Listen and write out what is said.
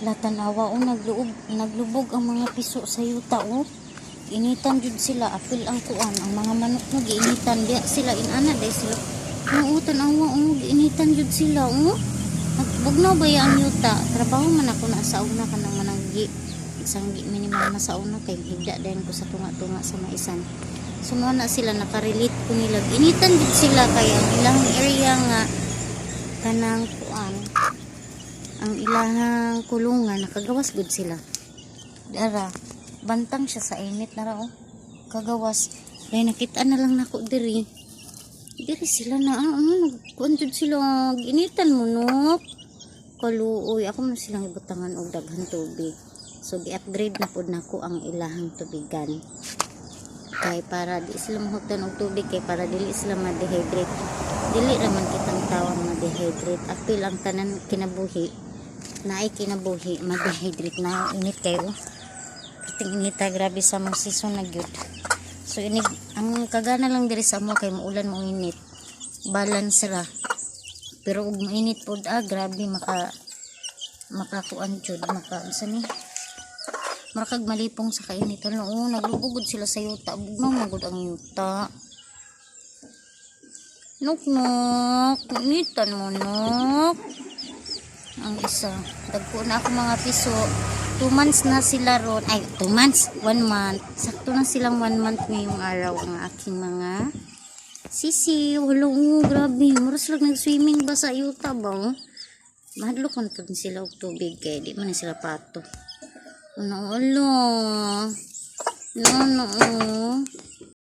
La, tanawa oh, nagluog, naglubog ang mga piso sa yuta oh. Initan jud sila, apil ang kuan, ang mga manok no, giinitan diya sila, inana day sila. Oo, tanawa oh, giinitan jud sila oh. Nagbugnaw ba ya ang yuta? Trabaho man ako na sa una kanang mananggi. Sanggi mi ni mama sa una kay higda dayon ko sa tunga-tunga sa maisan. So mo na sila, nakarelate ko nila. Initan jud sila kay ang ilang area nga kanang kuan, ang ilahang kulungan, nakagawas gud sila. Dara, bantang siya sa init na ra oh. Kagawas. Dahil nakita na lang nako diri. Diri sila na ah, ano, nagkuan jud sila. Ginitan mo no. Kaluoy, ako man silang ibutangan og daghan tubig. So gi-upgrade na pud nako ang ilahang tubigan. Kay para di sila mahutdan og tubig, kay para dili sila ma-dehydrate. Dili ra man kitang tawo ang ma-dehydrate. Apil ang tanan kinabuhi. Naay kinabuhi, ma-dehydrate na init kayo. Kating inita, grabe sa mong season na gyud. So inig ang kagana lang diri sa amo kay muulan mo init. Balance ra. Pero ug mainit pod ah, grabe makakuan jud, maka unsa ni? Marakag malipong sa kainitan. Oo, naglubog gud sila sa yuta. Bugnaw man gud ang yuta. Nok nok, initan mo nok. Ang isa, dagko na ako mga piso. 2 months na sila ron. Ay, 2 months. 1 month. Sakto na silang 1 month ngayong araw ang aking mga sisiw. Hello, oh, grabe. Mura sila nag-swimming ba sa yuta ba? Oh? Mahadlok man pud sila og tubig kay di man na sila pato. Ano, alo. No, no, oh.